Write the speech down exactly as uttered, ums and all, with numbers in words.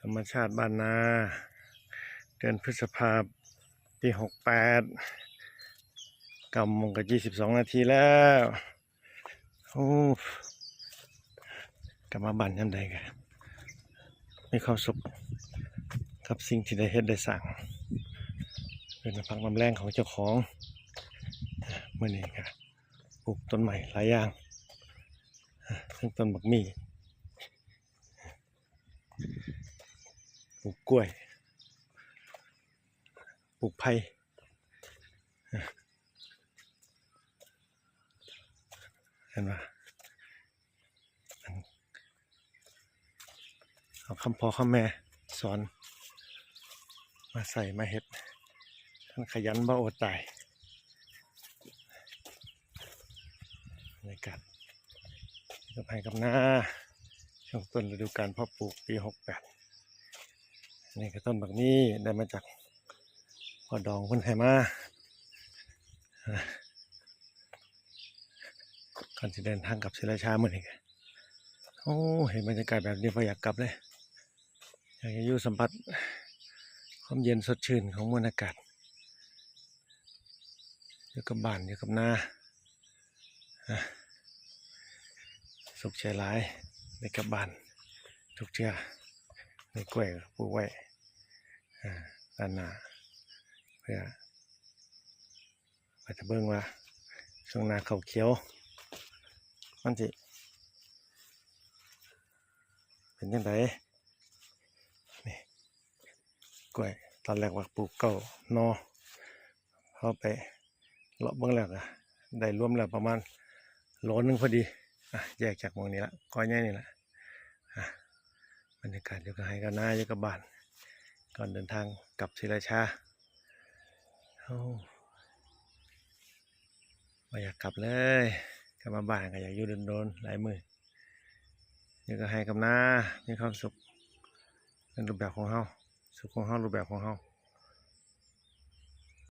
ธรรมชาติบ้านนา เดือนพฤษภา ปีหกแปด เก้าโมงกับยี่สิบสองนาทีแล้ว โอ้ กลับมาบ้านยามใดก็มีความสุขกับสิ่งที่ได้เฮ็ดได้สร้าง เป็นน้ำพักน้ำแรงของเจ้าของ มื้อนี้ก็ปลูกต้นไม้หลายอย่าง ทั้งต้นบักหมี่ ปลูกกล้วย ปลูกไผ่ เห็นปะ เอาคำพ่อคำแม่สอน มาใส่มาเฮ็ด ท่านขยันบ่อดตาย บรรยากาศกับไร่กับนา ช่วงต้นฤดูกาลเพาะปลูกปีหกแปด นี่ก็ต้นบักหมี่ ได้มาจากพ่อดองเพิ่นให้มา อ่ะ ก่อนสิเดินทางกลับศรีราชามื้อนี้ก็ โอ้ เห็นบรรยากาศแบบนี้บ่อยากกลับเลย อยากจะอยู่สัมผัสความเย็นสดชื่นของมวลอากาศ อยู่กับบ้านอยู่กับนา อ่ะ สุขใจหลายได้กลับบ้านทุกเทื่อ ในกล้วยก็ปลูกไว้ อ่า ด้านหน้า เพื่อ ไปจะเบิ่งว่า ช่วงหน้าข้าวเขียว มันสิเป็นจั่งใด นี่ กล้วย ตอนแรกว่าปลูกเก้าหน่อ พอไปเลาะเบิ่งแล้วก็ได้รวมแล้วประมาณโลนึงพอดี อ่ะ แยกจากหม่องนี้ละ กอใหญ่นี่ละ อ่ะ บรรยากาศอยู่กับไร่กับนาอยู่กับบ้าน ก่อนเดินทางกลับศรีราชา โอ้ บ่อยากกลับเลย กลับมาบ้านก็อยากอยู่โดนๆ หลายมื้อ อยู่กับไร่กับนา มีความสุข เป็นรูปแบบของเฮา สุขของเฮา รูปแบบของเฮา